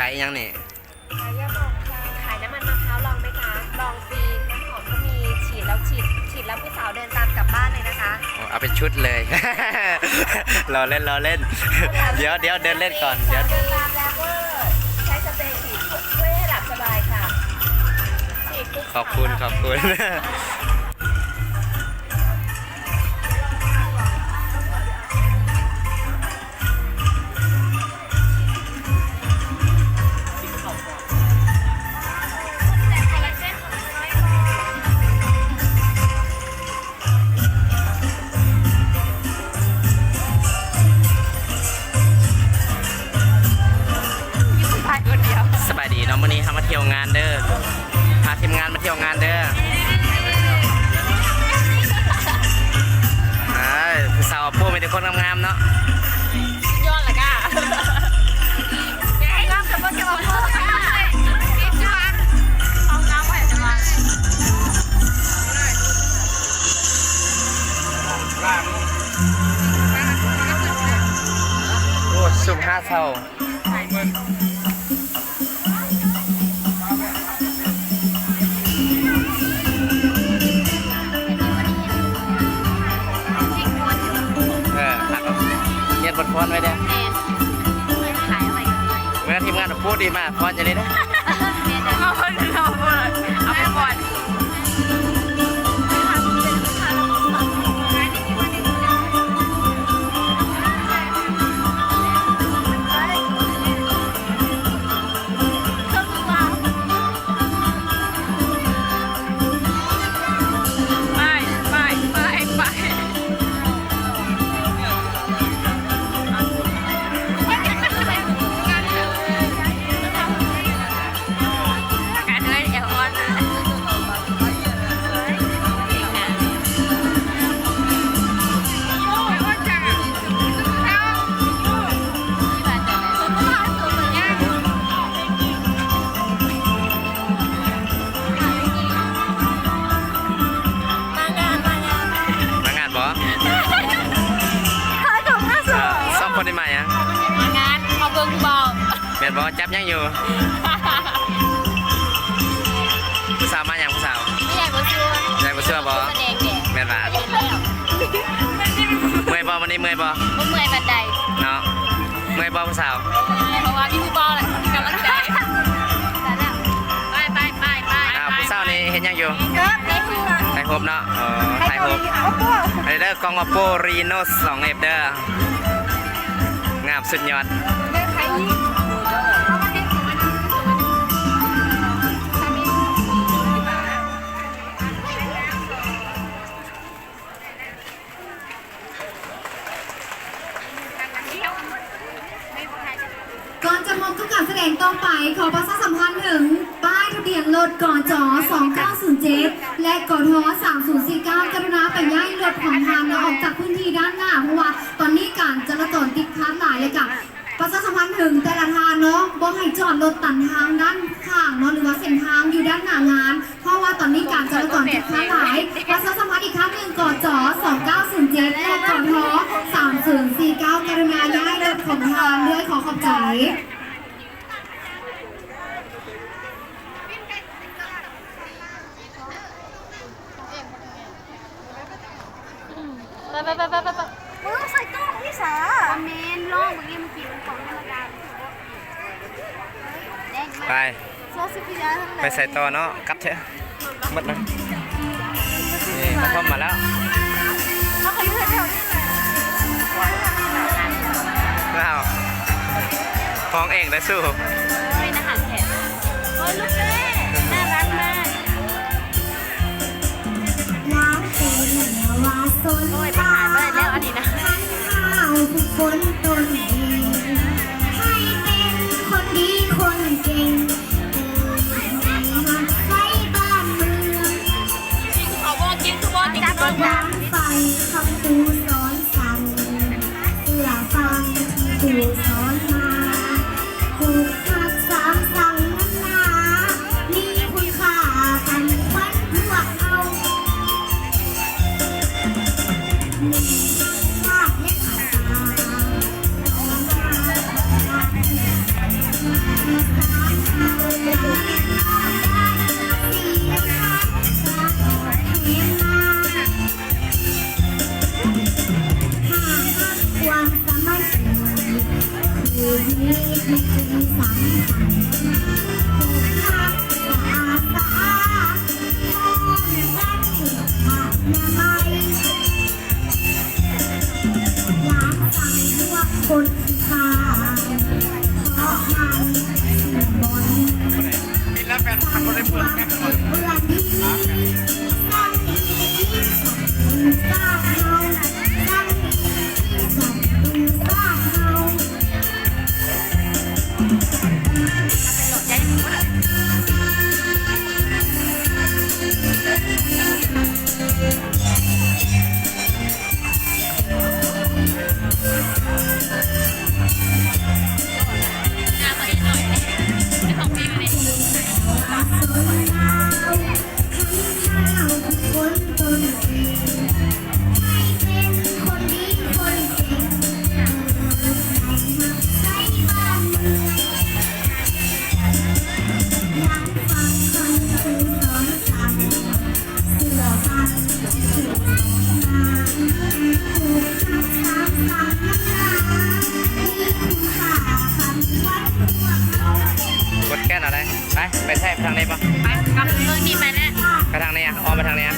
ຂາຍຫຍັງນີ້? ຂາຍຢາໝອງຄ່ະ ຂາຍນ້ຳມັນມະພ້າວ ລອງໄໝຄະ? ລອງຟຣີ ນ້ຳຫອມກໍມີ ສີດແລ້ວ ສີດ ສີດແລ້ວຜູ້ສາວເດີນຕາມກັບບ້ານເລີຍນະຄະ. ໂອ້ ເອົາເປັນຊຸດເລີຍ. ລໍ້ເລ່ນ ລໍ້ເລ່ນ. ດຽວ ດຽວເດີນເລ່ນກ່ອນ ດຽວ ເດີນຕາມແລ້ວກໍໃຊ້ສະເປສີດ ຊ່ວຍໃຫ້ຫຼັບສະບາຍຄ່ະ. ຂອບຄຸນ ຂອບຄຸນ. ສະບາຍດີເນາະ ມື້ນີ້ເຮົາມາທ່ຽວງານເດີ ພາທີມງານມາທ່ຽວງານເດີ. ເອີ ຜູ້ສາວໂອ້ ມີແຕ່ຄົນງາມໆເນາະ. ສຸດຍອດລະກະ ໂອ້ ຊຸມຫ້າເຊົາ. ເອີ ຄັກເນາະ ຮຽນບົດຟ້ອນໄວ້ເດີ້. ແມ່ນ ຂາຍເອົາໄວ້ ເມື່ອທີມງານໂພດດີມາຟ້ອນຢູ່ນີ້ເດີ້. ເອົາໄປຟ້ອນ. ໄປ ໄປ ໄປ ໄປ. ມາງານ ມາງານ ມາງານບໍ່? ເອີ ສອງຄົນນີ້ມາຫຍັງ? ມາງານ ມາເບິ່ງຜູ້ບ່າວ. ແມ່ນບໍ່? ຈັບຫຍັງຢູ່? ຜູ້ສາວມາຫຍັງ? ຜູ້ສາວ ຜູ້ໃຫຍ່ບໍ່ເຊື່ອ ຜູ້ໃຫຍ່ບໍ່ເຊື່ອບໍ່? ສະແດງແດ່. ແມ່ນວ່າ ເມື່ອຍບໍ່? ມື້ນີ້ເມື່ອຍບໍ່? ບໍ່ເມື່ອຍປານໃດເນາະ. ເມື່ອຍບໍ່ຜູ້ສາວ? ເພາະວ່າມີຜູ້ບ່າວແຫຼະ ກຳລັງໃຈ. ໄປ ໄປ ໄປ ໄປ. ອ້າວ ຜູ້ສາວນີ້ເຮັດຫຍັງຢູ່? ຖ່າຍຮູບເນາະ. ອໍ ຖ່າຍຮູບ. ອັນນີ້ເດີ ກ້ອງ ໂອໂປ ຣີໂນ ສອງເອັບ ເດີ ງາມສຸດຍອດ. ກ່ອນຈະພົບກັບການສະແດງຕໍ່ໄປ, ຂໍປະຊາສຳພັນເຖິງປ້າຍທະບຽນລົດ ກຈ ສອງເກົ້າສູນເຈັດ ແລະ ກທ ສາມສູນສີ່ເກົ້າ ກະລຸນາໄປຍ້າຍລົດຂອງທ່ານອອກຈາກພື້ນທີ່ດ້ານໜ້າ, ເພາະວ່າຕອນນີ້ການຈະລາຈອນຕິດຂັດຫຼາຍ ແລະ ກະ ປະຊາສຳພັນເຖິງແຕ່ລະທ່ານເນາະ, ບໍ່ໃຫ້ຈອດລົດຕັນທາງດ້ານຂ້າງເນາະ ຫຼືວ່າເສັ້ນທາງຢູ່ດ້ານໜ້າງານ, ເພາະວ່າຕອນນີ້ການຈະລາຈອນຕິດຂັດຫຼາຍ. ປະຊາສຳພັນອີກຄັ້ງໜຶ່ງ, ກຈ ສອງເກົ້າສູນເຈັດ ແລະ ກທ ສາມສູນສີ່ເກົ້າ ກະລຸນາຍ້າຍລົດຂອງທ່ານດ້ວຍ, ຂໍຂອບໃຈ. ໄປ ໄປ ໄປ ໄປ ໄປ ໄປ. ມຶງໃສ່ກ້ອງອີ່ສາ. ບໍ່ແມ່ນ ລອງເບິ່ງເດ້ ເມື່ອກີ້ມັນກ້ອງທຳມະດາ. ໄປ ໄປໃສຕໍ່ເນາະ? ກັບເຖາະ ໝົດແລ້ວ. ນີ້ ກະທ່ອມມາແລ້ວ. ເຮົາກໍຢູ່ແຖວໆນີ້ແຫຼະ. ອ້າວ ຮ້ອງເອງໄດ້ສູ້. ເປັນອາຫານແຂກ. ໂອ້ຍ ລູກເປ້ ໜ້າລັກມາກ. ໂອ້ຍ ໄປຫາເບິ່ງແລ້ວອັນນີ້ນະ. ເຂົາບອກກິນຄືບໍ່ກິນ. ເ ທາງນີ້ປະ? ໄປ ກັບເບິ່ງນີ້ໄປແລ້ວ ໄປທາງນີ້ອະ ອ້ອມໄປທາງນີ້ອະ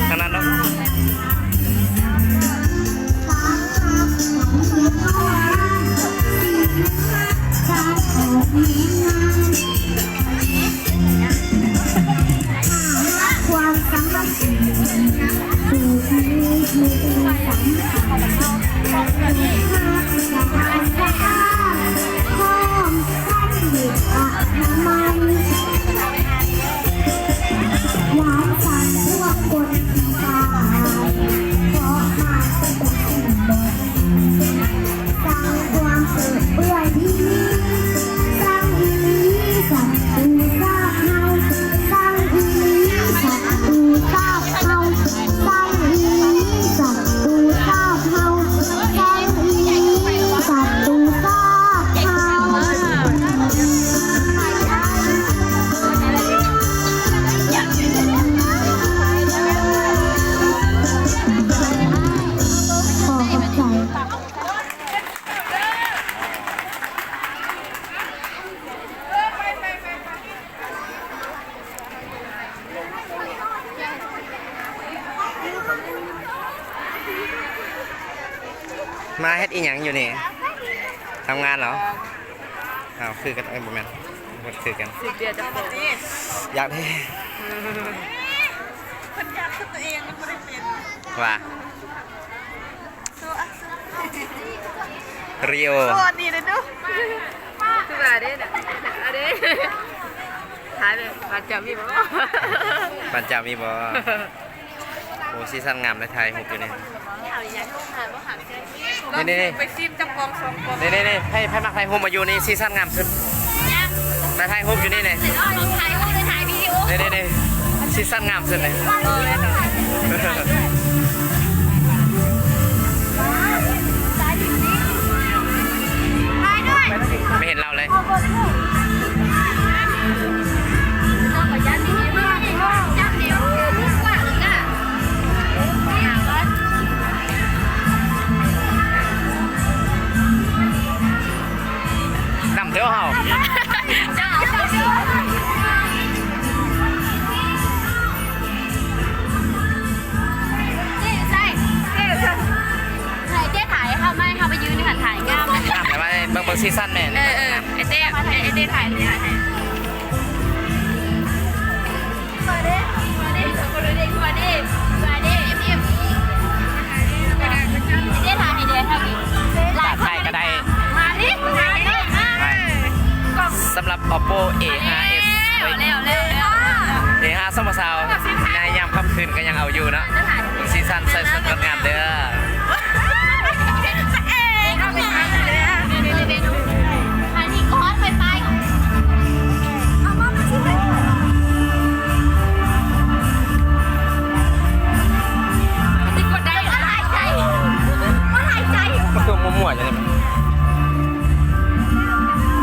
ທາງນັ້ນເນາະ. ມາເຮັດອີ່ຫຍັງຢູ່ນີ້? ທຳງານເຫລອ? ອ້າວ ຄືກັນ ເອີຍ ບໍ່ແມ່ນ ບໍ່ຄືກັນ ຊິເບຍຈັກໂຕ ຢາກແທ້ ເພິ່ນຢາກຄືຕົວເອງ ມັນບໍ່ໄດ້ເປັນ ວ່າ ຣີໂອ ໂອ້ ອັນນີ້ເດ້ດູ ຄືວ່າເດ້ນະ ອັນນີ້ ຖ່າຍແບບບານເຈົ້າມີບໍ່? ບານເຈົ້າມີບໍ່? ໂອ້ ສີສັນງາມເລີຍ ຖ່າຍຮູບຢູ່ນີ້ ນີ້ໆໆ ໄປຊິມຈັກກ່ອງສອງກ່ອງ ນີ້ໆໆ ໃຜ ໃຜມັກຖ່າຍຮູບມາຢູ່ນີ້ ສີສັນງາມສຸດ ມາຖ່າຍຮູບຢູ່ນີ້ນີ້ ຖ່າຍຮູບ ຖ່າຍວິດີໂອ ນີ້ໆໆ ສີສັນງາມສຸດນີ້ ເອີ ແມ່ນ ໄປດ້ວຍ ໄປດ້ວຍ ໄປດ້ວຍ ໄປເຫັນລາວເລີຍ ດຳເດີເຮົາ ໃສ່ ໃຫ້ເຈ້ຖ່າຍ ເຮົາມາ ເຮົາໄປຢືນຢູ່ຫັ້ນຖ່າຍງາມ ງາມ ແຕ່ວ່າເບິ່ງ ເບິ່ງສີສັນແມ່ນ ເອີ ເອີ ໄອ້ເຈ້ ໄອ້ເຈ້ຖ່າຍ ເຈົ້ຖ່າຍໃຫ້ ເຈົ້ຖ່າຍໃຫ້ແດ່ ຖ່າຍໃຫ້ແດ່ ຖ່າຍໃຫ້ແດ່ ຖ່າຍໃຫ້ແດ່ ຖ່າຍໃຫ້ແດ່ ຖ່າຍໃຫ້ແດ່ ຖ່າຍໃຫ້ແດ່ ສຳລັບ Oppo A five S ແລ້ວ ແລ້ວ ແລ້ວ A five ສອງພັນຊາວ ໃນຍາມຄ່ຳຄືນກໍຍັງເອົາຢູ່ເນາະ ສີສັນໃສ່ສຸດງົດງາມເດີ ອັນນີ້ກໍຮອດໄຟໄຟ ເອົາມາ ມາຊິໄປ ມັນຊິກົດໄດ້ ມັນຫາຍໃຈ ມັນຫາຍໃຈ ມັນຄືມົວໆ ຈັ່ງໃດ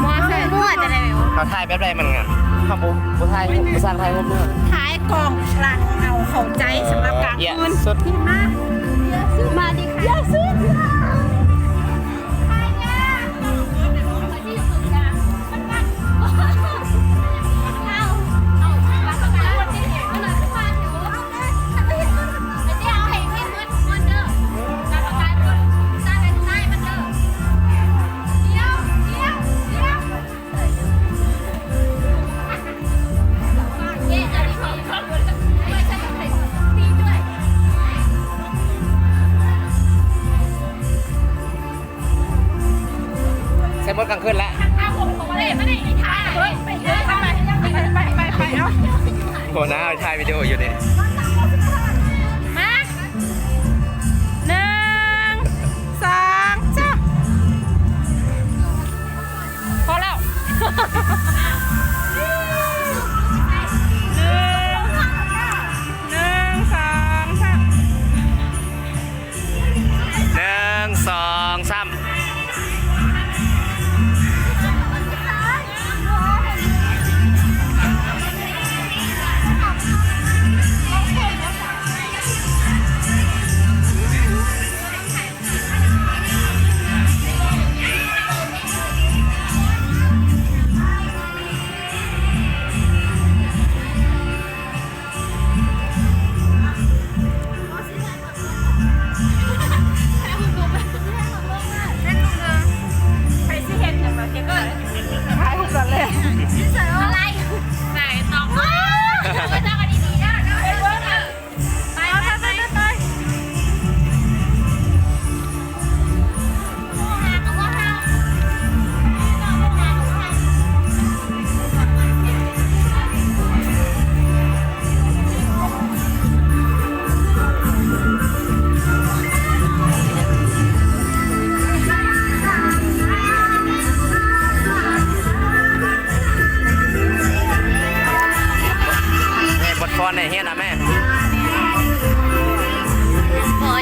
ມົວ ມົວຈັ່ງໃດ ເຮົາຖ່າຍແບບໃດມັນງາມ ເຮົາບໍ່ ບໍ່ຖ່າຍຮູບ ບໍ່ສ້າງຖ່າຍຮູບເດີ ຖ່າຍກ້ອງຫຼັງເອົາເຂົ້າໃຈ ສຳລັບກາງຄືນ ມາ ມາດີ ໃສ່ໝົດກາງຄືນແລ້ວ ຫົວໜ້າຖ່າຍວິດີໂອຢູ່ນີ້ ມາ ໜຶ່ງ ສອງ ສາມ ພໍແລ້ວ ໜຶ່ງ ໜຶ່ງ ສອງ ສາມ ໜຶ່ງ ສອງ ສາມ ໂອ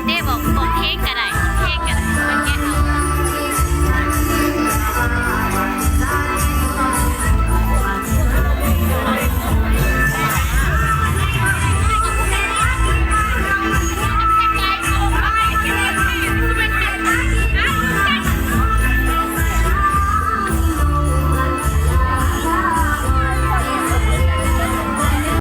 ເດ້ບອກ